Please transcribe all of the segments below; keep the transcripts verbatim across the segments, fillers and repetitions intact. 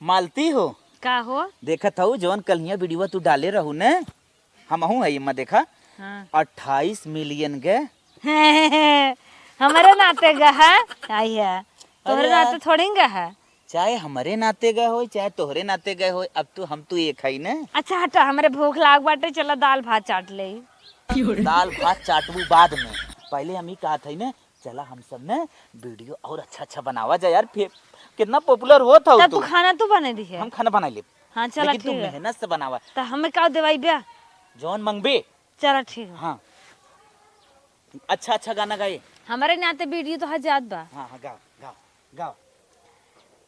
मालती हो, का हो? देखत हऊ जौन कल हियाँ वीडियो तू डाले रहू ने, हमहू है एमा देखा, हाँ। अट्ठाईस मिलियन गए। हमरे नाते गए है, आई है, तोहरे अरे यार। नाते थोड़ी गए है। चाहे हमरे नाते गए होय, चाहे तोहरे नाते गए होय, अब तू, हम तू एक है ने। अच्छा हटा, हमरे भूख लाग बाटे, चला दाल भात चाट ले। दाल भात चाटबू बाद में, पहले हम ही कहत है ने, चला हम सब ने वीडियो और अच्छा अच्छा बनावा जाए यार, फिर कितना पॉपुलर होत हऊ तब तू तू। खाना तू बने दिहे। हम खाना बना लेब। हाँ, चला, लेकिन तू ठीक है। मेहनत से बनावा। तो हमें का देवाई बे? जौन मंगबे। चला, ठीक है। हाँ, अच्छा अच्छा गाना गाए। हमारे नाते वीडियो तो हजात बा। हाँ हाँ, गाओ गाओ गाओ।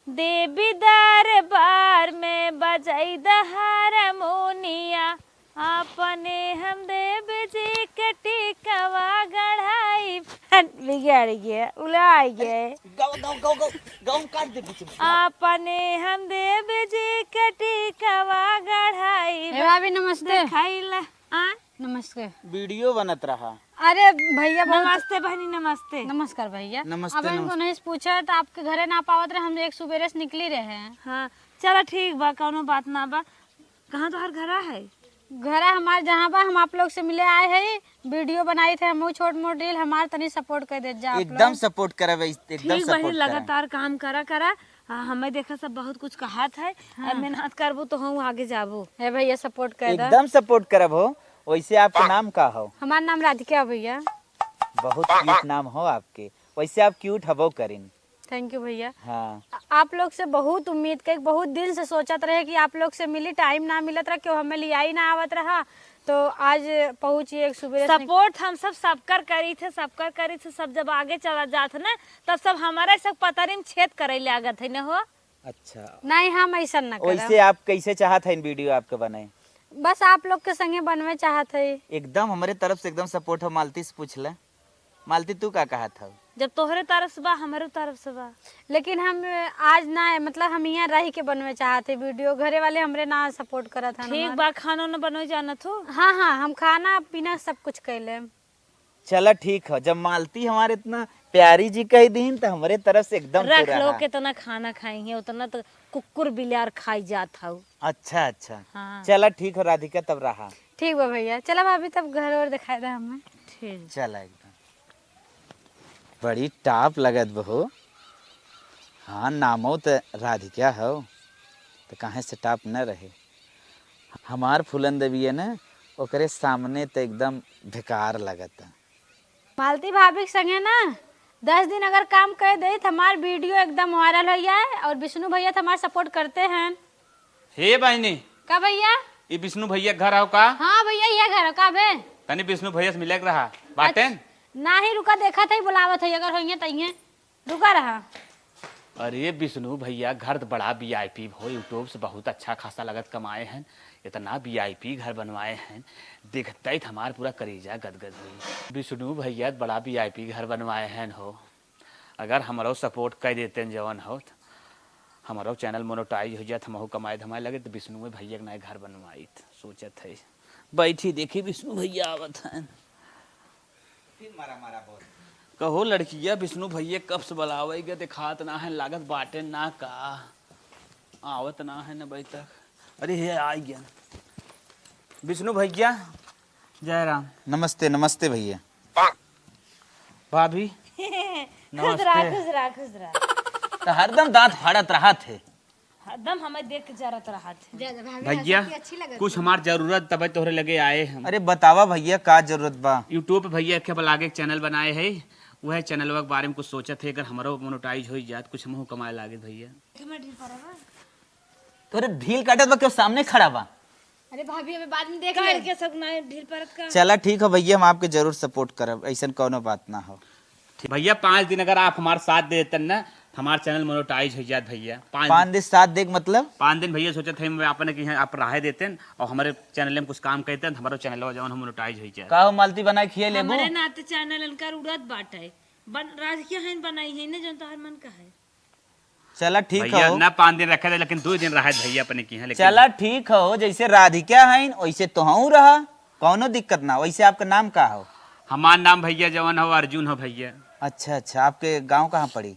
देवी दरबार में बजाई द हारमोनिया, अपने हम देव जी के टिकवा गढ़ाई। हट, बिगड़ गया, उलाइ गए। गाओ गाओ गाओ गाओ गाओ, हम काट दे बीच में। अपने हम देव जी के टिकवा गढ़ाई। ए भाभी, नमस्ते। दिखाइला, आ? नमस्ते। वीडियो बनत रहा। अरे भैया, बहुत नमस्ते बहनी, नमस्ते। नमस्कार भैया। नमस्ते, अब हम नमस्ते। उन्हें से पूछे तो आपके घरे ना पावत रहे, हम एक सुबेरे से निकली रहे हैं। हाँ, चला ठीक बा, कौनो बात ना बा। कहाँ तोहर घरा है? घरा हमार जहाँ बा, हम आप लोग से मिले आए हैं, वीडियो बनाई थे, हम छोट मोट रील, हमार तनी सपोर्ट कर देत जा आप एकदम लोग। सपोर्ट करब, एकदम ठीक बहिन, सपोर्ट करब। लगातार काम करा करा। हाँ, हमें देखा सब बहुत कुछ कहात है। हाँ। अब मेहनत करबू तो हम आगे जाबू। हे भैया, सपोर्ट कर दा। एकदम सपोर्ट करब हो। वैसे आपके नाम का हो? हमार नाम राधिका है भैया। बहुत क्यूट नाम हो आपके। वैसे आप क्यूट हबो करिन। थैंक यू भैया। हाँ। आ-, आप लोग से बहुत उम्मीद के, बहुत दिन से सोचत रहे कि आप लोग से मिली, टाइम ना मिलत रहा, क्यों हमें लियाई ना आवत रहा, तो आज पहुँची एक सुबेरे से। सपोर्ट हम सब सबकर करी थे, सबकर करी थे, सब जब आगे चला जात है ना, तब सब हमारे सब पतरी में छेद करे लागत है न हो। अच्छा। नहीं, हम ऐसा ना करब। वैसे आप कैसे चाहत है वीडियो आपके बने? बस आप लोग के संगे बनवे चाहत है। एकदम हमारे तरफ से एकदम सपोर्ट हो। मालती से पूछ ले। मालती, तू का कहत हऊ? जब तोहरे तरफ से बा, हमरे तरफ से बा। लेकिन हम आज ना, मतलब, हम यहाँ रह के बनवे चाहत है वीडियो, घरे वाले हमरे ना सपोर्ट करत हन ठीक हमार। बा, खाना ना बनवे जानत हो? हाँ, हाँ, हम खाना पीना सब कुछ कर लेम। चला ठीक है, जब मालती हमारे इतना प्यारी जी कह दीन तो हमरे तरफ से एकदम रख पूरा लो, है। कितना खाना खाई है उतना तो कुकुर बिलार खाई जात हऊ। अच्छा, अच्छा। हाँ। चला ठीक हो राधिका, तब रहा। ठीक बा भैया, चला भाभी, तब घर और दिखाई दे हमें। ठीक। चला एकदम। बड़ी टॉप लगत बहू। हाँ, नामो त राधिका हो, त काहे से टॉप न रहे? हमार फूलन देवी है न, ओकरे सामने त एकदम बेकार लगत। मालती भाभी के संगे ना दस दिन अगर काम कर दे त हमार वीडियो एकदम वायरल हो जाए, और विष्णु भैया तो हमार सपोर्ट करते हैं। हे बहिनी, का भैया? ई विष्णु भैया के घर आओ का? हाँ भैया, ये घर का बे? तनी विष्णु भैया से मिले के रहा। बाटेन? अच्छा, नाही, रुका, देखत है, बुलावत है, अगर होइहे तइहे। रुका रहा। अरे विष्णु भैया, घर तो बड़ा वीआईपी हो, YouTube से बहुत अच्छा खासा लगत कमाए हैं, इतना वीआईपी घर बनवाए हैं, देखते ही तो हमार पूरा करेजा गदगद हुई। विष्णु भैया बड़ा वीआईपी घर बनवाए हैं हो, अगर हमरो सपोर्ट कर देते जवन हो, हमरो चैनल मोनेटाइज हो जात, हमहू कमाए धमाए लगे, तो विष्णु में भैया के नए घर बनवाइत, सोचत है। बैठी, देखी विष्णु भैया आवत हैं। फिर मारा मारा बोल। कहो लड़किया, विष्णु भैया कब से बुलावे के, देखात ना है, लागत बाटे ना का, आवत ना है न अबे तक। अरे हे, आ गया विष्णु भैया। जय राम। नमस्ते, नमस्ते भैया। भाभी। खुश रहा, नमस्ते। खुश रहा, खुश रहा। तो हरदम दांत फाड़त रहत है। हरदम हमें देख के जरत रहत है। भैया, कुछ हमार जरूरत तबे तोहरे लगे आए हम। अरे बतावा भैया, का जरूरत बा? YouTube पे भैया के बलागे एक चैनल बनाए है, वह चैनलवा के बारे में कुछ सोचत है, अगर हमरो मोनेटाइज हो जात, कुछ हमहू कमाए लागे भैया। तोरे ढील काटत बा, क्यों सामने खड़ा बा? अरे भाभी, अबे बाद में देख ले। के सब ना ढील परत का। चला ठीक हो भैया, हम आपके जरूर सपोर्ट करब, ऐसन कौनो बात ना हो। ठीक। भैया, पाँच दिन अगर आप हमार साथ दे देतन ना, हमार चैनल मोनेटाइज हो जात भैया। पाँच पाँच दिन, सात दिन मतलब? पाँच दिन भैया, सोचत है मैं आपने कि आप रहे देतन और हमारे चैनल में कुछ काम करते हैं, हमारा चैनल जौन हम मोनेटाइज हो जाए। का हो मालती, बनाए खिए लेबू? हमारे नाते चैनल इनका उड़त बाटे। बन, राजकीय है, बनाई है ना, जौन तोहर मन का है। चला ठीक भैया, हो। ना पाँच दिन रखे थे, लेकिन दो दिन रहे भैया अपने की हैं, लेकिन चला ठीक हो, जैसे राधिका हैं वैसे तोहू रहा, कौनो दिक्कत ना। वैसे आपका नाम का हो? हमार नाम भैया जवन हो, अर्जुन हो भैया। अच्छा अच्छा, आपके गांव कहाँ पड़ी?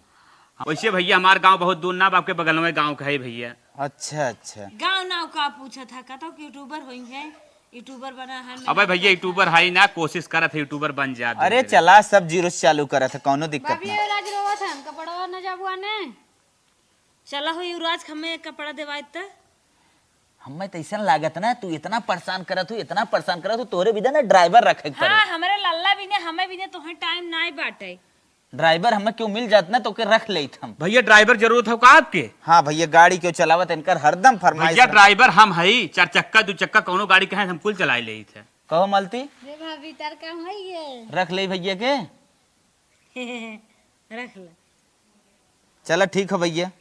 वैसे भैया, हमार गाँव बहुत दूर ना बा, आपके बगल में गाँव का है भैया। अच्छा, अच्छा। गाँव नाव का पूछत है, कहता कि YouTuber होई है, YouTuber बना है। अबे भैया, YouTuber है ना, कोशिश करत है YouTuber बन जात अरे धीरे धीरे। चला, सब zero से चालू करत है, कौनो दिक्कत बाबी ना। युवराज रोवत है, कपड़वा न जाबुआ ने। चला हो युवराज, हमें एक कपड़ा देवाई त। हमें तो ऐसा लागत ना, तू इतना परेशान करत हो, इतना परेशान करत हो, तोरे बिना ना driver रखे के पड़े। हाँ, हमरे लल्ला बिने, हमें बिने तोहे time नाई बाटे। Driver हमें क्यों मिल जात ना, तोके रख लेत हम। भैया, driver जरूरत हो का आपके? हाँ भैया, गाड़ी क्यों चलावत, इनकर हरदम फरमाइश भैया, रह- driver हम हई, चार चक्का, दू चक्का, कौनो गाड़ी कहे हम कुल चलाए लेत है। कहो मालती। रे भाभी, तार काम है ये। रख ले भैया के। रख ले। चला ठीक है भैया।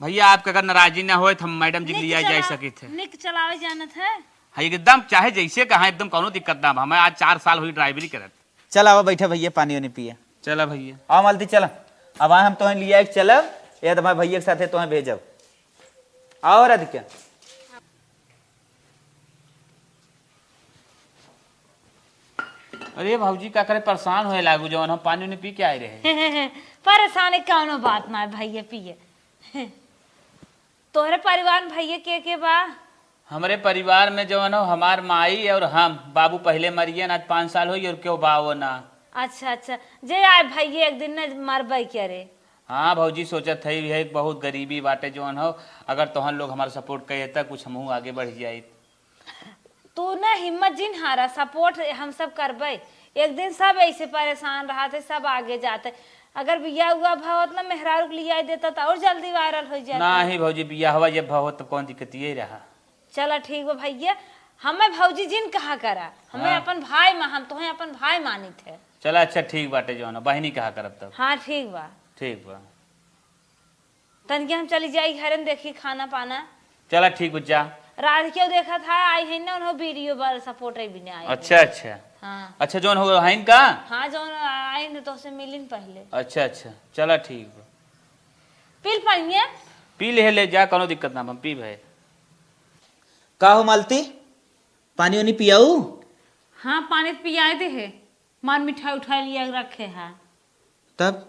भैया, आपके अगर नाराजी ना होए तो हम मैडम जी के निक लिया जाए चला-, सकित है। निक चलावे जानत है। हाँ, एकदम चाहे जैसे कहा, एकदम कौनो दिक्कत ना बा। हमें आज चार साल हुई ड्राइवरी करत। चल आवा, बैठा भैया, पानी वानी पिया। चला भैया। आओ मालती, चला। अब आए हम तोहें लिया एक चलब, या तो हमारे भैया के साथे तोहें भेजब। आओ राधिका। अरे भौजी, का करे, परेशान होए लागू, जवन हम पानी उनी पी के आए रहे। परेशान कौनो बात ना है भैया, पिए। तोहरे परिवार में भैया के के बा? हमरे परिवार में जवन हो, हमार माई और हम, बाबू पहले मरियन, आज पाँच साल होई और क्यों बावो ना। अच्छा, अच्छा, जे आए भैया, एक दिन न मरबे करे। हाँ भौजी, सोचत है, यह एक बहुत गरीबी बाटे जवन हो, अगर तोहन लोग हमारा support करे त कुछ हमहू आगे बढ़ जाई। तू ना हिम्मत जिन हारा, support हम सब करबे। एक दिन सब ऐसे परेशान रहत है, सब आगे जाते। अगर बियाह हुआ भावत ना मेहरारू के लिया देता तो और जल्दी viral हो जाता। नाही भौजी, बियाहवा जब भावत तब कौन दिक्कत ये रहा। चला ठीक बा भैया, हमें भौजी जिन कहा करा, हमें हाँ। अपन भाई मा-, हम तोहे अपन भाई मानित है। चला अच्छा ठीक बाटे, जो ना बहिनी कहा करब तब। हाँ ठीक बा। ठीक बा। तनिके हम चली जाई घरे में, देखी खाना पाना। चला ठीक बा, जा। रात के देखा था, आई है ना, उन्हों video पर support है भी नहीं आई। अच्छा, अच्छा। हाँ। अच्छा, जौन हो हइन का? हाँ, जौन आई न तो से मिलिन पहले। अच्छा, अच्छा, चला ठीक बा। पी ल पानी है? पी ले, ले जा, कौनो दिक्कत ना बा, पी भाई। का हो मालती, पानी वानी पियाऊ? हाँ, पानी तो पियाए दे है, मार मिठाई उठाई लिया रखे है। तब?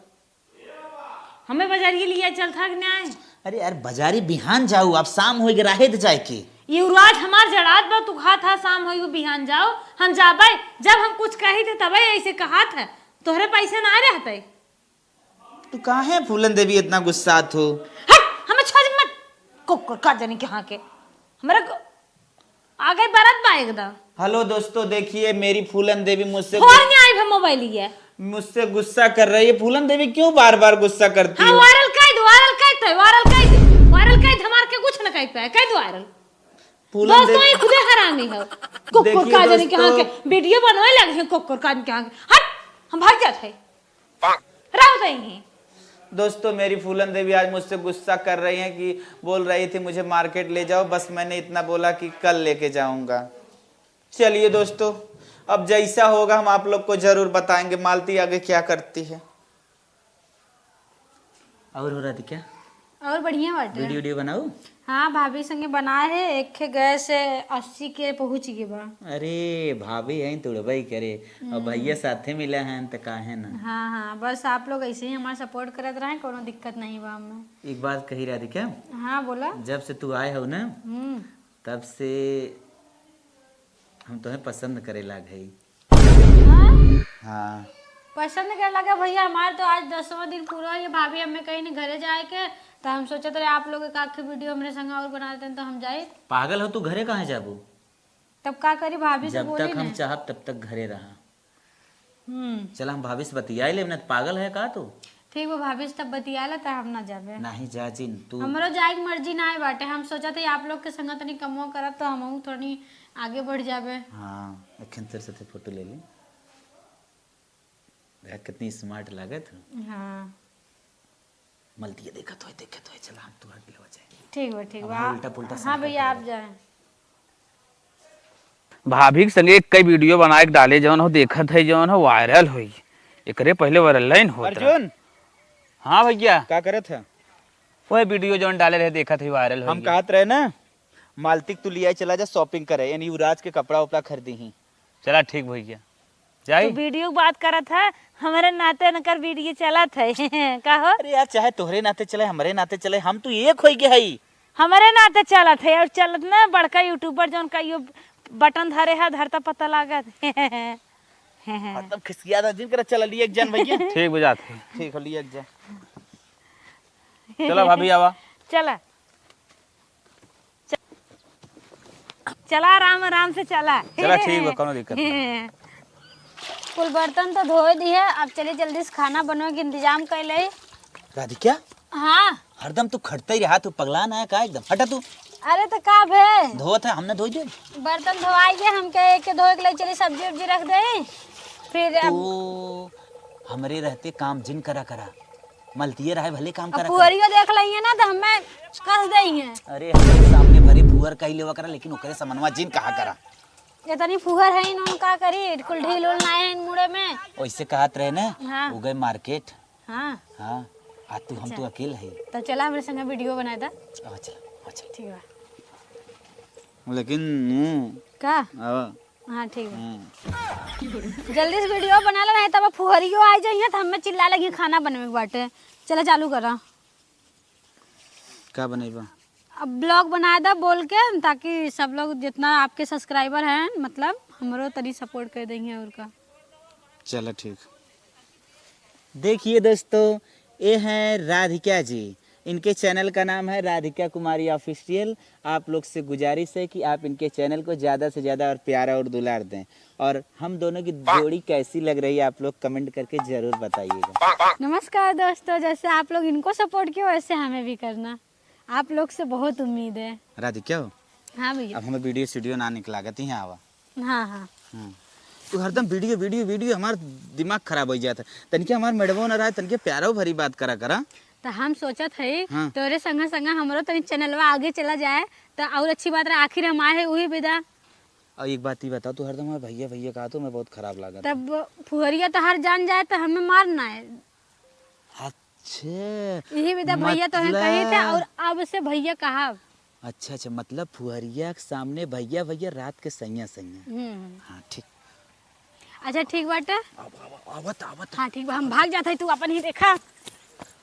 हमें बाजारिये लिया चल था कि नहीं? अरे यार, बाजारी बिहान जाऊ, अब शाम होई के राहे त जाए के। युवराज हमार जड़ात बा, तू कहा था शाम होई के बिहान जाओ, हम जाबे, जब हम कुछ कही थे तबे ऐसे कहा था, तोहरे पैसे ना रहते। तू काहे फूलन देवी इतना गुस्सात हो? हट, हमें छोड़ मत। कुकुर का जाने कहाँ के। हमारा को-, आ गए बरत बा एकदम। Hello दोस्तों, देखिए मेरी फूलन देवी मुझसे फोड़ गुस-, नहीं आई है मोबाइल ये। मुझसे गुस्सा कर रही है। फूलन देवी क्यों बार-बार गुस्सा करती हाँ, हो? Viral कर दो, viral कर दो, viral कर दो, viral कर दो, हमार के कुछ न कह पाए, कर दो viral। फूलन दोस्तों, देवी ये खुदे हरामी है। कुकुर देखिए का जाने कहाँ दोस्तों। के video बनवे लगे हैं, कुकुर का जाने कहाँ के। हट, हम भाग जाते हैं। रहो तो यहीं। दोस्तों, मेरी फूलन देवी आज मुझसे गुस्सा कर रही हैं कि बोल रही थी, "मुझे market ले जाओ," बस मैंने इतना बोला कि कल लेके जाऊंगा। चलिए दोस्तों, अब जैसा होगा हम आप लोग को जरूर बताएंगे, मालती आगे क्या करती है। और हो राधिका? और बढ़िया बाटे। Video, video बनाऊ? हाँ, भाभी संगे बनाए है, एक खे गैस अस्सी के पहुँच गए बा। अरे, भाभी हैं, तुड़बई करे। अब हम्म। भैया साथे मिला हैं, त काहे ना? हाँ, हाँ, बस आप लोग ऐसे ही हमारा support करत रहें, कोनो दिक्कत नहीं बा हमें। एक बात कही राधिका? हाँ, बोला। जब से तू आए हो ना, हम्म। तब से हम तोहे पसंद करे लाग हई। हाँ? हाँ। पसंद करे लागे भैया, हमार तो आज दसवाँ दिन पूरा हुई, भाभी हमें कहीं नहीं घरे जाए के, तो हम सोचत रहे आप लोग एक आखिरी video हमरे संग और बना देते तो हम जाए। पागल हो तू, घरे कहाँ जाबू? तब का करी, भाभी से जब बोली तक हम ना। चाहब तब तक घरे रहा। हम्म। चला हम भाभी से बतियाई लेब ना, तो पागल है का तू? ठीक बा, भाभी से तब बतिया ला, तब हम ना जाबे। नाही जा जिन, तू हमरो जाए के मर्जी ना आए बाटे, हम सोचत हई आप लोग के संग तनी कमवा करब तो हमहू थोड़ी आगे बढ़ जाबे। हाँ, एखन तेरे साथे photo ले ली। देख कितनी smart लागत हो। हाँ। मलतिया देखत होए, देखत होए, चला हम तू हट लेवा जाए। ठीक बा, ठीक अब बा। हम उल्टा पुल्टा हाँ संपर्क भैया, करब। आप जाए। भाभी के संगे एक कई video बनाए के डाले जौन हो, देखत है जौन हो viral होई। एकरे पहले viral नहीं होत रहा। अर्जुन! हाँ भैया। का करत है? वह video जौन डाले रहे देखत है viral हम होई। कहत रहे ना, मालती के तू लियाई चला जा shopping करे, यानी युवराज के कपड़ा उपड़ा खरीदी ही। चला ठीक भैया। जाई? तू वीडियो के बात करत है, हमरे नाते इनकर वीडियो चलत है। का हो? अरे यार, चाहे तोहरे नाते चले, हमरे नाते चले, हम तो एक होई गए हई। हमरे नाते चलत है और चलत ना बड़का यूट्यूबर जौन का यो बटन धरे है, धरता पता लागत। हरदम खिसिया था जिन करा, चला लिए एक जन भैया। ठीक बुझात है। ठीक हो लिए एक जन। चला भाभी, आवा। चला। च-, चला, आराम, आराम से चला। चला, ठीक बा, कौनो दिक्कत ना। कुल बर्तन तो धोए दिहे, अब चली जल्दी से खाना बनवे के इंतजाम कर ले। राधिका? हाँ। हरदम तू खटते ही रहा, तू पगला ना है का एकदम? हटा तू। अरे तो का भे? धोत है, हमने धोई दे। बर्तन धोआई के हमके एक के धोए के लिए चली, सब्जी उब्जी रख दे। फिर अब तू हमरे रहते काम जिन करा करा। मलतिये रहे भले काम अब करा करा। फुहरियो देख लइहे ना तो हमें कस देइहे। अरे हमरे सामने भरे फुहर कही लेवा करा, लेकिन ओकरे समनवा जिन कहा करा। इतनी फुहर है इन्होंने का करी, कुल ढील उल ना है इन मुड़े में। वैसे कहत रहे ना, हाँ। उ गए मार्केट। हाँ। हाँ, आज तू हम अच्छा। तो अकेल है। तो चला हमरे संगे वीडियो बनाए दा। अच्छा, अच्छा। ठीक बा। लेकिन नू का? आवा। हाँ, ठीक बा। हम्म। जल्दी से वीडियो बना ले, नहीं तब फुहरियो आ जाइए तो हमें चिल्ला लगी खाना बनवे के बाटे। चला चालू करा। का बनेबा? अब ब्लॉग बना दा बोल के, ताकि सब लोग जितना आपके सब्सक्राइबर हैं, मतलब हमरो तनी सपोर्ट कर देंगे और का। चला ठीक। देखिए दोस्तों, ये हैं राधिका जी। इनके चैनल का नाम है राधिका कुमारी ऑफिशियल। आप लोग से गुजारिश है कि आप इनके चैनल को ज़्यादा से ज़्यादा और प्यारा और दुलार दें। और हम दोनों की जोड़ी कैसी लग रही है, आप लोग कमेंट करके ज़रूर बताइएगा। नमस्कार दोस्तों, जैसे आप लोग इनको सपोर्ट किए वैसे हमें भी करना, आप लोग से बहुत उम्मीद है। राधिका हो? हाँ भैया। अब हमें वीडियो स्टूडियो ना निकलागत ही आवा। हाँ, हाँ। हम्म। तू हरदम वीडियो, वीडियो, वीडियो, हमार दिमाग खराब हो जाता है। तनिके हमार मैडमो ना रहा, तनिके प्यारो भरी बात करा करा। तो हम सोचत हई, हाँ। तोरे संगे संगे हमरो तनी चैनलवा आगे चला जाए, तो और अच्छी बात रहे। आखिर हम आए हैं वही विदा। और एक बात ही बताओ, तू हरदम हमार भैया, भैया कहा तो मैं बहुत खराब लागत है। तब फुहरिया तो हर जान जाए तो हमें मारना है। अच्छा, यही विदा भैया तो हैं कही थे मतलब और अब से भैया कहा। अच्छा, अच्छा, मतलब फुहरिया के सामने भैया, भैया, रात के सैया, सैया। हम्म। हाँ, ठीक। अच्छा, ठीक बाटे। आव-, आव-, आवत, आवत। हाँ, ठीक बा, हम भाग जात हई, तू अपन ही देखा।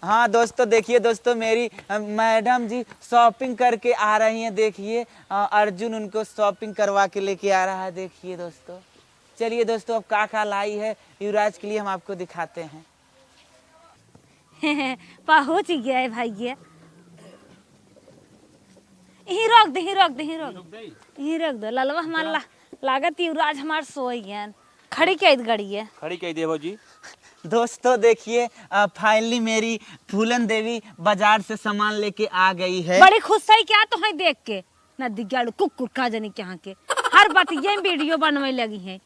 हाँ दोस्तों, देखिए दोस्तों, मेरी, अ, मैडम जी शॉपिंग करके आ रही हैं। देखिए, अ, अर्जुन उनको शॉपिंग करवा के लेके आ रहा है। देखिए दोस्तों, चलिए दोस्तों, अब का का लाई है युवराज के लिए, हम आपको दिखाते हैं। पहुँच गया है भाई, ये यहीं रख दे, यहीं रख दे, यहीं रख दे। यहीं रख दे, ललवा हमार ला-, लागत युवराज हमार सोई गयन। खड़ी कई दे गड़िया। खड़ी कई दे भौजी। दोस्तों देखिए, अ, finally मेरी फूलन देवी बाजार से सामान लेके आ गई है। बड़ी खुश है क्या तुम्हें देख के? ना दिग्गाड़ू कुकुर का जाने कहाँ के। हर बात ये वीडियो बनवे लगी है।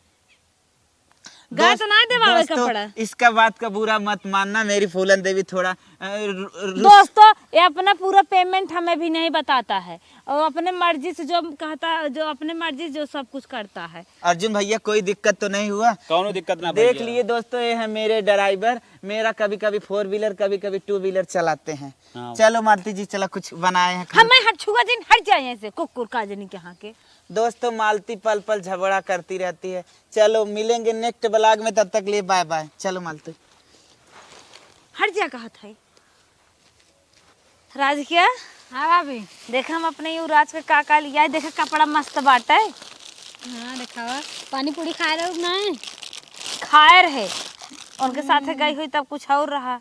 गए तो दोस्त-, ना देवावे दोस्तों, कपड़ा। इसका बात का बुरा मत मानना, मेरी फूलन देवी थोड़ा, अ, रु-, रुस- दोस्तों, ये अपना पूरा पेमेंट हमें भी नहीं बताता है और अपने मर्जी से जो कहता, जो अपने मर्जी से जो सब कुछ करता है। अर्जुन भैया, कोई दिक्कत तो नहीं हुआ? कौनो दिक्कत ना देख भैया। लिए दोस्तों, ये है मेरे ड्राइवर, मेरा कभी कभी फोर व्हीलर, कभी कभी टू व्हीलर चलाते हैं। हाँ। चलो मालती जी, चला कुछ बनाए हैं खाना। हमें हट छुआ जिन, हट जाए ऐसे, कुकुर का जनी के यहाँ के। दोस्तों, मालती पल पल झगड़ा करती रहती है। चलो मिलेंगे नेक्स्ट ब्लॉग में, तब तक लिए बाय बाय। चलो मालती। हट जा कहत है। राजकिया। हाँ भाभी। देख हम अपने युवराज के का का लिया है, देख कपड़ा मस्त बाटे। हाँ देखावा, पानी पूरी खाए रहो ना? खाए रहे, उनके साथे हम्म। गई हुई तब कुछ और रहा।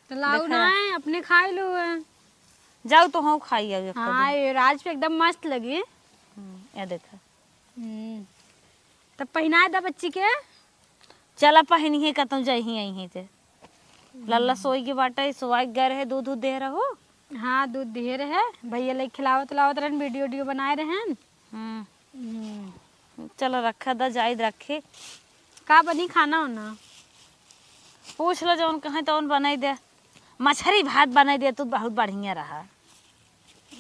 तो लाओ देखा। ना, अपने खाए लो है। जाओ तो हम खाई आवे हाँ, कभी। ये राज पे एकदम मस्त लगी। हम्म, ये देखा। हम्म। तब पहनाए दा बच्ची के। चला पहनी है, कतौ जाई ही आई है जे। लल्ला सोई के बाटे, सोआ के गए रहे, दूध, दूध दे रहो। हाँ, दूध दिए रहे। भैया लई खिलावत, लावत रहन, वीडियो, वीडियो बनाए रहन। हम्म। हम्म। चला रखा दा, जाई रखे। का बनी खाना होना? पूछ लो, जौन कहें तौन बनाई दे। मछरी भात बनाई दे, तू बहुत बढ़िया रहा।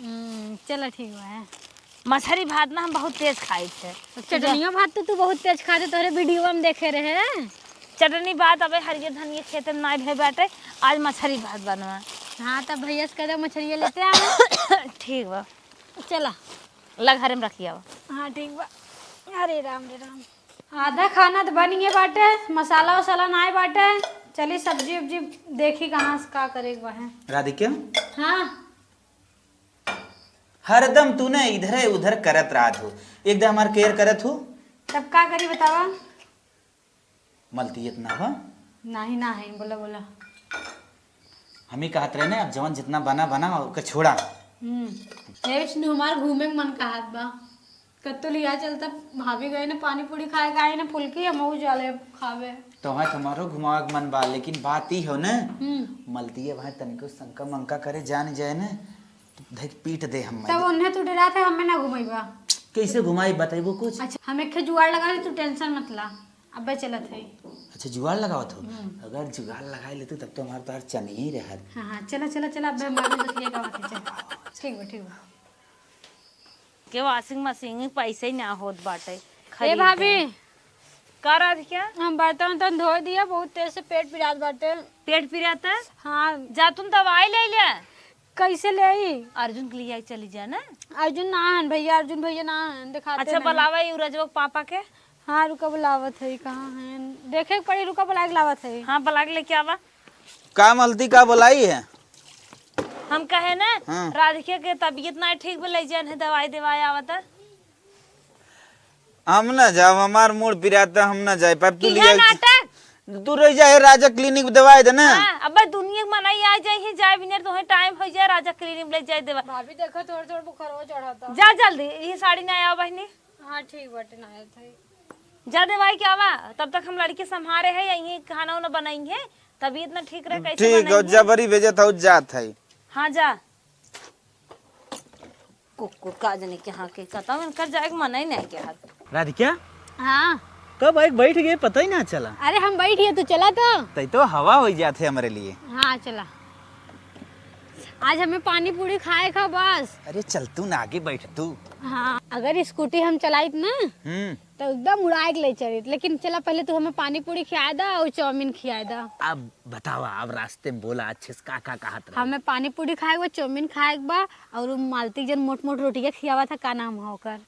हम्म, चला ठीक बा। मछरी भात ना हम बहुत तेज खाई थे। तो चटनियो भात तो तू बहुत तेज खाते, तोहरे वीडियो में देखे रहे। चटनी भात अबे हरियर धनिया खेते में नाई भे बाटे, आज मछरी भात बनवा। हाँ, तब भैया से कह दे मछरिया लेते आवे। ठीक बा। चला। ला घरे में रखिया। हाँ, ठीक बा। अरे राम रे राम। आधा खाना त बनिए बाटे, मसाला वसाला नाय बाटे। चली सब्जी उब्जी देखी कहाँ से का करे के बा है। राधिका, हाँ। हरदम तू न इधरे उधर करत रहत हो, एकदम हमार केयर करत हो। तब का करी बतावा? मलती इतना बा। नाही, नाही, बोला, बोला। हम ही कहत रहे ना, अब जवन जितना बना, बना, ओके छोड़ा। हम्म। ए विष्णु, हमार घूमे के मन कहत बा। कत्तो लिया चलता, भाभी गए ना पानी पूरी खाए का, आई ना फुल्की, हम ऊ जाले खावे। तो है तुम्हारो घुमावे के मन बा, लेकिन बात ई हो ना, हम्म। मलती है भाई तनिको शंका मंका करे जान जाए ना, तो धक पीट दे हम। तब उन्हें तू डरात है, हमें ना घुमाइबा। कैसे घुमाई, बताइबो कुछ? अच्छा, हम एक ठे जुगाड़ लगा ले, तू टेंशन मत ला। अबे चलत है। अच्छा, जुगाड़ लगावत हो? हम्म। अगर जुगाड़ लगाए लेते तब तो हमार तोहार चनिये रहत। हाँ, हाँ, चला, चला, चला, अबे हम बाद में बतिया का बात है, चल। ठीक बा, ठीक बा। के washing machine में पैसे ही ना होत बाटे। ए खरीद भाभी, दे। का राधिका? हम बर्तन उर्तन धो दिया, बहुत तेज से पेट पिरात बाटे। पेट पिराता? हाँ। जा तुम दवाई ले ले। कैसे ले आई? अर्जुन के लिए चली जा ना। अर्जुन ना हन भैया, अर्जुन भैया ना हन, दिखाते अच्छा, नहीं। बुलावा युवराजवा के पापा के। हाँ, रुका, बुलावत है, कहाँ हैं? देखे के पड़ी, रुका, बुला के लावत है। हाँ, बुला के लेके आवा। का मलती, का बुलाई है? हम कहे ना, हाँ। राधिका के तबीयत ना ठीक बा, ले जान है, दवाई देवाई आवत है। हम ना जाब, हमार मूड पिराता, हम ना जाए पाब। तू किहे लिया नाटक? तू रह जाए, राजा क्लिनिक दवाई दे ना। हाँ, अबे दुनिया के मनई आ जाए ही, जाए बिना तोहे टाइम हो जाए, राजा क्लिनिक ले जाए दवा। भाभी देखो, थोड़ा थोड़ा बुखार हो चढ़ा था। जा जल्दी, ये साड़ी ना आवा बहिनी। हाँ, ठीक बाटे, ना आया था। जा दवाई के आवा, तब तक हम लड़के संभारे है, यहीं खाना उना बनाई है, तबीयत ना ठीक रहे, कैसे ठीक है, बनाई है? जबरी भेजत हूँ, जात है। हाँ, जा। कुकुर का जने के हाँ के कहता हूँ, इनकर जाए के मन ही नहीं के हाथ। राधिका, हाँ। कब आइके बैठ गए, पता ही ना चला। अरे हम बैठ गए, तू चला तो। तई तो हवा हो जात है हमारे लिए। हाँ, चला। आज हमें पानी पूरी खाए का बस। अरे चल तू ना आगे बैठ तू। हाँ, अगर स्कूटी हम चलाइत ना, हम्म। तो एकदम उड़ाए के ले चलित, लेकिन चला पहले तू हमें पानी पूरी खियाए दा और चाउमीन खियाए दा। अब बतावा, अब रास्ते में बोला अच्छे से का का कहत रहे। हमें पानी पूरी खाए के बा, चाउमीन खाए के बा, और उ मालती जन मोट मोट रोटिया खियावा था, का नाम है ओकर,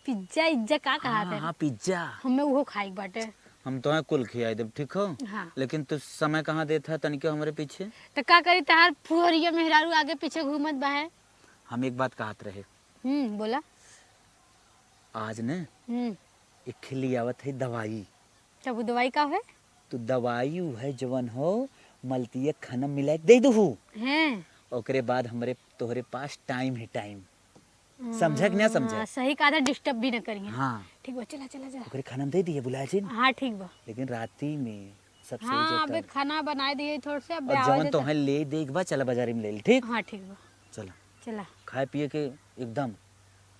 पिज्जा इज्जा का कहा हाँ, थे? हाँ, पिज्जा। हमें उहो खाए के बाटे। हम तोहे कुल खियाई देब, ठीक हो? हाँ। लेकिन तू समय कहाँ देत है तनिको हमरे पीछे? तो का करी, तहार फुहरिया मेहरारू आगे पीछे घूमत बा है। हम एक बात कहत रहे। हम्म, बोला। आज ने हम्म। एक खिली आवत है दवाई। तब वो दवाई का है? तो दवाई उ है जवन हो मलतिया खाना मिला के दे दू। हैं। ओकरे बाद हमरे तोहरे पास टाइम है, टाइम। समझा कि ना समझा? हाँ, सही कहा था, डिस्टर्ब भी ना करिए। हाँ। ठीक बा, चला, चला, चला। ओकरे खाना में दे दिए, बुलाए जिन। हाँ, ठीक बा। लेकिन राती में सब सही हाँ, जगह अबे पर। खाना बनाए दिए थोड़ से, अबे और आवाज जवन देता। तोहे ले दे एक बार, चला बाजारी में ले ले, ठीक? हाँ, ठीक बा। चला। चला। खाए पिए के एकदम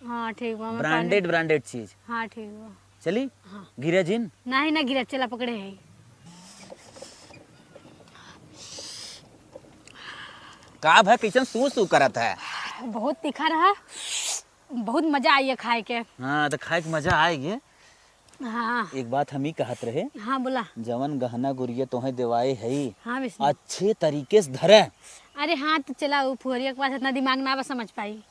हाँ, ठीक बा, हमें ब्रांडेड, पानी ब्रांडेड चीज। हाँ, ठीक बा। चली? हाँ। गिरा जिन? नाही, ना गिरा, चला पकड़े है। का भाई, कैसन सू सू करत है? बहुत तीखा रहा, बहुत मजा आई है खाए के। हाँ, तो खाए के मजा आएगी। हाँ। एक बात हम ही कहत रहे। हाँ, बोला। जवन गहना गुरिया तोहे देवाए हई, हाँ, विष्णु। अच्छे तरीके से धरे। अरे हाँ, तो चला, उ फुहरिया के पास इतना दिमाग ना बा, समझ पाई।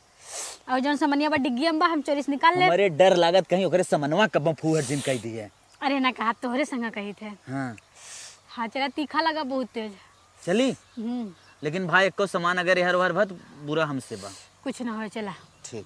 और जौन समनिया बा डिग्गी में बा, हम चोरी से निकाल ले। हमरे डर लागत कहीं ओकरे समनवा कब फुहर जिन कह दिए। अरे ना कहा, तोहरे संग कही थे। हाँ। हाँ, चला, तीखा लगा बहुत तेज। चली? हम्म। लेकिन भाई, एको सामान अगर इहर उहर भत, बुरा हमसे बा। कुछ ना होए, चला। ठीक।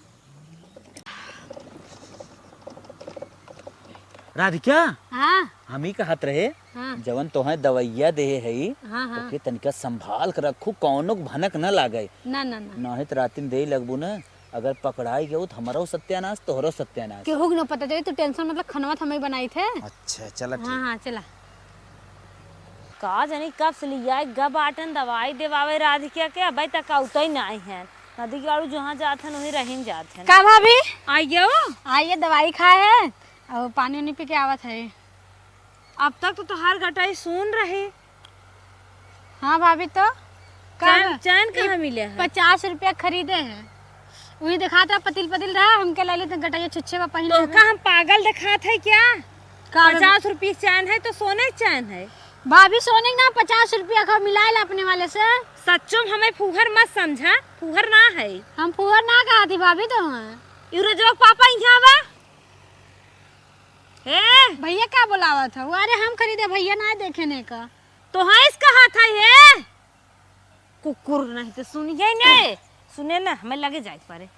राधिका, हाँ। हम ही कहत रहे, हाँ। जवन तोहे दवाइया देहे हई, हाँ, हाँ। ओके तनिका संभाल के रखू, कौनो के भनक न लागे। ना, ना, ना। नाहीं त रातिन देई लगबू न, अगर पकड़ाई गयो त हमरो सत्यानाश, तोहरो सत्यानाश। केहू के न पता चली, तू टेंशन मतलब, खनवा त हमही बनाई थे। अच्छा, चला ठीक। हाँ, हाँ, चला। का जानी कब से लिया ग बाटन दवाई देवावे राधिका के, अबे तक आउते ही नाहीं है। नदी के आड़ू जहाँ जात हन, वहीं रहिन जात हन। का भाभी? आइयो। आइए, दवाई खाए है और पानी उनी पी के आवत है। अब तक तो तोहार गटाई सुन रही। हाँ भाभी, तो का चैन, बा? चैन कहाँ ई मिले है? पचास रुपया खरीदे हैं। वही देखात रहा, पतिल पतिल रहा, हमके लाइले तो गटाइया छुच्छे बा पहिने तोहका में। हम पागल देखात है क्या? का बा? पचास रुपया के चैन है तो सोने के चैन है। भाभी, सोने के ना, पचास रुपया का मिलाए ला अपने वाले से। सच्चो में हमें फूहर मत समझा, फूहर ना है। हम फूहर ना कहा थी भाभी, तो हैं। युवराजवा के पापा यहाँ बा। ए! भैया का बोलावत है? अरे हम खरीदे, भैया ना देखे ने का। तो हंस कहा था ये? कुकुर नहीं तो सुनिए ने, सुने ना, हमें लगे जाए पड़े।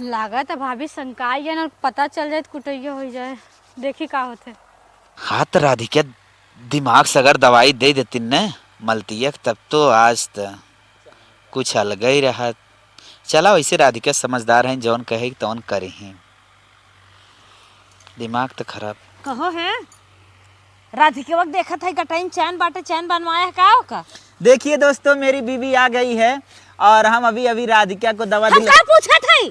लागत है भाभी संकाई है ना, पता चल जाए तो कुटैया हो जाए। देखी का होते। हाँ तो राधिका दिमाग से अगर दवाई दे देती न मलतिया के, तब तो आज त कुछ अलग ही रहत। चला, वैसे राधिका समझदार हैं, जौन कहे तौन करे हैं। दिमाग तो खराब। कहो है, राधिका वक्त देखत है, गटाइन चैन बाटे, चैन बनवाया है का ओका? देखिए दोस्तों, मेरी बीवी आ गई है और हम अभी अभी राधिका को दवा हम दिला का पूछत है?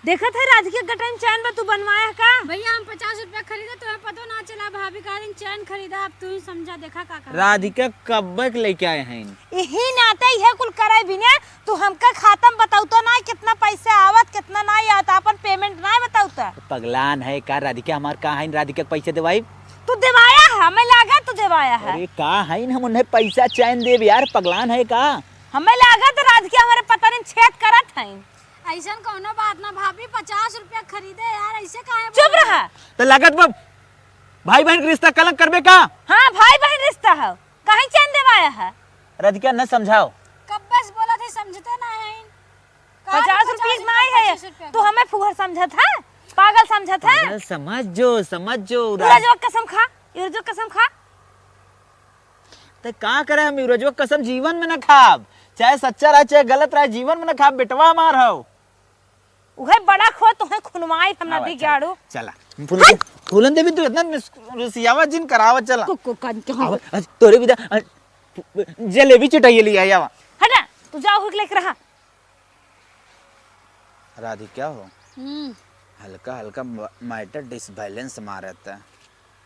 देखत है राधिका गटाइन चैन बा तू बनवाया है का? भैया, हम पचास रुपया खरीदे, तुम्हें पतो ना चला, भाभी का दिन चैन खरीदा, अब तू ही समझा, देखा का कहा। राधिका कब्बे के लेके आए हैं। यही नाते यह कुल करे बिना तू हमका खाता में बताऊ तो ना, कितना पैसा आवत, कितना ना आवत, अपन पेमेंट ना बताऊ तो। पगलान है का राधिका? हमार का है राधिका के पैसे देवाई? तू देवाया है, हमें लागा तू देवाया है। अरे का है, हम उन्हें पैसा चैन देब यार, पगलान है का? हमें लागा तो राधिका हमारे पता नहीं छेद करत है। ऐसन कौनो बात ना भाभी, पचास रुपया खरीदे यार, ऐसे काहे चुप बोलत रहा। तो लागत बा भाई बहन के रिश्ता कलंक करबे का? हाँ, भाई बहन रिश्ता है, कहीं चैन देवाया है। राधिका न समझाओ। कब बस बोला थे, समझते ना है। का पचास रुपया पचास रुपया, नहीं है, पच्चीस रुपया तू का? हमें फुहर समझत है, पागल समझत है। पागल समझ जो, समझ जो। पूरा जो कसम खा, ये जो कसम खा। ते का करे, हम युवराजवा कसम जीवन में ना खाब, चाहे सच्चा रहे चाहे गलत रहे, जीवन में ना खाब, बेटवा हमार हव। उहे बड़ा खो, तुहे खुनवाई हम ना दी चला, गाड़ू। चला। फूलन दे-, फूलन देवी, तू इतना रिस-, रिसियावा जिन करावा, चला। कुकु कान के हम आवा, आज तोरे बिदा, आज जलेबी चटाइए ले आया। हटा, तू जाओ, हुक लेके रहा। राधिका हो, हम्म। हल्का हल्का म-, मैटर डिसबैलेंस मारत है।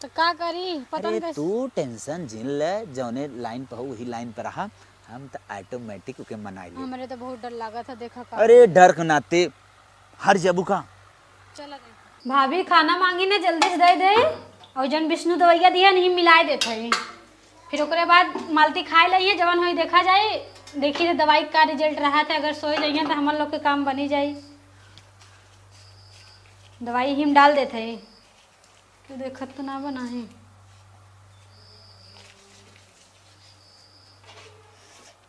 तो का करी, पता अरे नहीं कैसे। तू टेंशन जिन ले, जौने लाइन पे हो वही लाइन पे रहा, हम तो ऑटोमेटिक ओके मनाई ले। हमरे तो बहुत डर लागत है, देखा का। अरे डर के नाते हर जबू का। चला गई। भाभी खाना मांगी ने, जल्दी से दे दे, और जौन विष्णु दवाइया दिया नहीं मिलाए देत है। फिर ओकरे बाद मालती खाए लइहे, जवन होई देखा जाई। देखी तो दवाई का रिजल्ट रहा था, अगर सोए जाइए तो हमर लोग के काम बनी जाई। दवाई हिम डाल देते हैं, क्यों देखत तो ना बना है।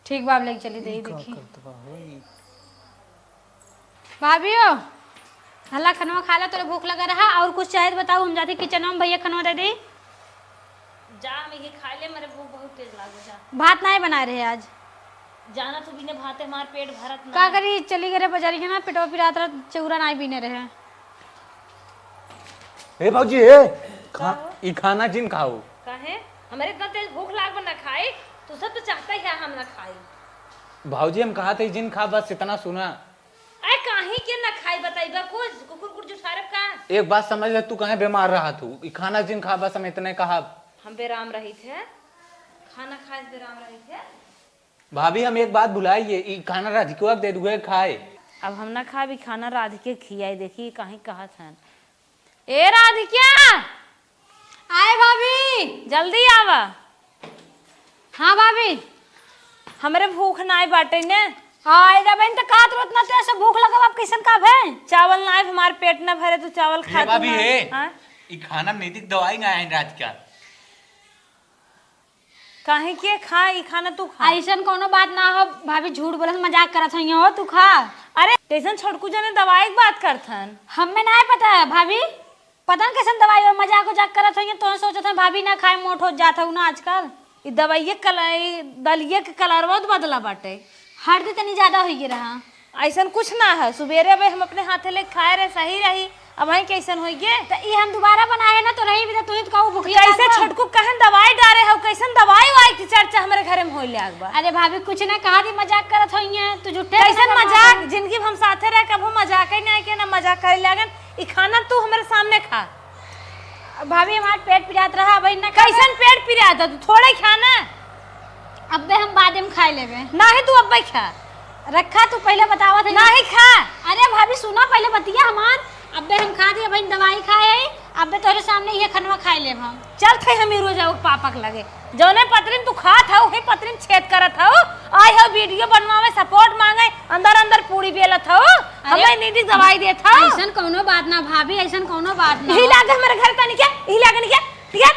ठीक बा, अब लेके चली दे, ई का देखी। करत बा हो ई? भाभी हो, हल्ला खनवा खा ला, तोरे भूख लगा रहा, और कुछ चाहे तो बताओ, हम जाते किचन में, भैया खनवा दे दे। जा, हम ये खा ले, मेरे भूख बहुत तेज लागो, जा। भात नाहीं बनाए रहे आज। जाना तू बिना भाते हमार पेट भरत ना। का करी, चली गए रहे बजारी के ना, पेटवा पिरात रहा, चौरा नाहीं बीने रहे। ए भौजी, ए, खा-, का हो? ई खाना जिन खाओ। काहे? हमरे इतना तेज भूख लाग बा, ना खाई। तू सब तो चाहता ही है हम ना खाई। भौजी, हम कहा थे जिन खा, बस इतना सुना। अरे काहे के ना खाई, बताइबा कुछ? कुकुर कुकुर जुठारब का? एक बात समझ ले, तू काहे बीमार रहा तू? ई खाना जिन खा, बस हम इतने कहा। हम बेराम रही थे, खाना खाए से बेराम रही थे। भाभी, हम एक बात भुलाइए, ई खाना राधिकवा के दे दुए खाए। अब हम ना खाब, ई खाना राधिके खियाई, देखी काहे कहत हन। ए राधिका! आए भाभी। जल्दी आवा। हाँ भाभी। हमरे भूख नाई बाटे ने। आए रे बहन, त का तुरंत ना तेरे से भूख लगब, अब कैसन का भे? चावल नाई, हमार पेट ना भरे, तू चावल खा हे तू भाभी, ना। हे। हाँ? ई खाना में नैतिक दवाई ना है राधिका। काहे के खा, ई खाना तू खा। ऐसन कौनो बात ना हो भाभी, झूठ बोलत, मजाक करत हइया हो, तू खा। अरे, कैसन छोटकू जने दवाई के बात करत हन? हमें नाहीं पता है भाभी, पता न कैसन दवाई हो, मजाक उजाक करत हइया, तोहे सोचत है भाभी ना खाए, मोट हो जात हऊ ना आजकल। ई दवाइये कल-, ई दलिये के कलरवा तो बदला बाटे। हल्दी तनी ज्यादा होइगे रहा। ऐसन कुछ ना है, सुबेरे अबे हम अपने हाथे ले खाए रहे, सही रही, अबहीं कैसन होइगे? त ई हम दोबारा बनाए ना, तो रही भी त तू ही तो कहू भूख ई लगा ऐसे बा। छोटकू कहन दवाई डारे हऊ, कैसन दवाई वाई की चर्चा हमरे घरे में होई लाग बा? अरे भाभी, कुछ ना कहा थी, मजाक करत होइए, तू झूठे कैसन ना मजाक? जिंदगी भर हम साथे रहे, कभू मजाक ही नहीं के ना मजाक करे लागन। ई खाना तू हमरे सामने खा। भाभी, हमार पेट पिरात रहा, अबे ना खाबे। कैसन पेट पिरात है? तू थोड़े खा ना। अब्बे हम बादे में खाए लेबे। नाही, तू अब्बे खा। रखा, तू पहले बतावत है। नाही खा। अरे भाभी, सुना पहले बतिया हमार। अब्बे हम खा दिए, अबे दवाई खाए है, अब्बे तोरे सामने ये खनवा खाए लेब हम। चल थे, हम ही रोज आओ पापक लगे। जौने पतरी में तू खात हऊ, वही पतरी में छेद करत हऊ। आई हऊ वीडियो बनवावे, सपोर्ट मांगे, अंदर अंदर पूरी बेलत हऊ। अरे, हमें नीडी दवाई देत हऊ। ऐसन कौनो बात ना भाभी, ऐसन कौनो बात ना। यही लागे हमारे घर तनी क्या, यही लागे नहीं क्या, ठीक है?